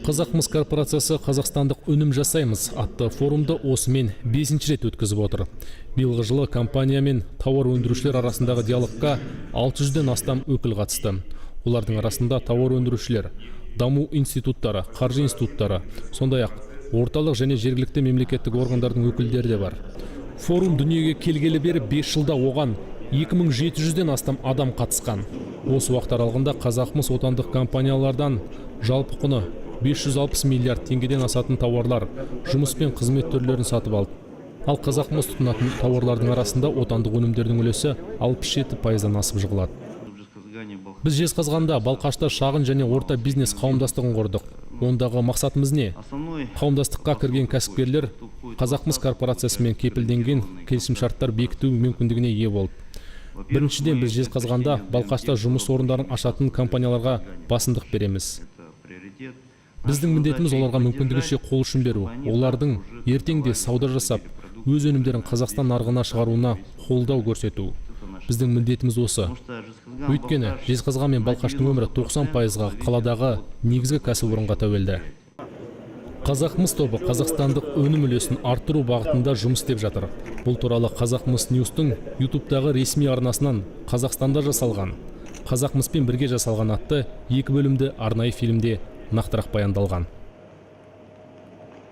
Қазақмыс корпорациясы «Қазақстандық өнім жасаймыз» атты форумды осымен бесінші рет өткізіп отыр. Биылғы жылы компания мен тауар өндірушілер арасындағы диалогқа 600-ден астам өкіл қатысты. Олардың арасында тауар өндірушілер, даму институттары, қаржы институттары, сондай ақ орталық және жергілікті мемлекеттік органдардың өкілдері де бар. Форум дүниеге келгелі бері 5 жылда оған 2700-ден астам адам қатысқан. Осы уақыт аралығында Қазақмыс отандық компаниялардан жалпы құны 560 миллиард теңгеден асатын тауарлар, жұмыс пен қызмет түрлерін сатып алды. Ал Қазақмыс тұтынатын тауарлардың арасында отандық өнімдердің үлесі 67%-дан асып жығылады. Біз Жезқазғанда, Балқашта шағын және орта бизнес қауымдастығын құрдық. Ондағы мақсатымыз не? Қауымдастыққа кірген кәсіпкерлер Қазақмыс корпорациясымен кепілденген келісімшарттар бекіту мүмкіндігіне ие болды. Біріншіден, біз Жезқазғанда, Балқашта жұмыс орындарын ашатын компанияларға басымдық береміз. Біздің міндетіміз — оларға мүмкіндігінше қол ұшын беру, олардың ертең де сауда жасап, өз өнімдерін Қазақстан нарығына шығаруына қолдау көрсету. Біздің міндетіміз осы. Өйткені Жезқазған мен Балқаштың өмірі 90%-ға қаладағы негізгі кәсіпорынға тәуелді. Қазақмыс тобы қазақстандық өнім үлесін арттыру бағытында жұмыс істеп жатыр. Бұл туралы Қазақмыс Ньюстың Ютубтағы ресми арнасынан «Қазақстанда жасалған, Қазақмыспен бірге жасалған» атты екі бөлімді арнайы фильмде нақтырақ баяндалған.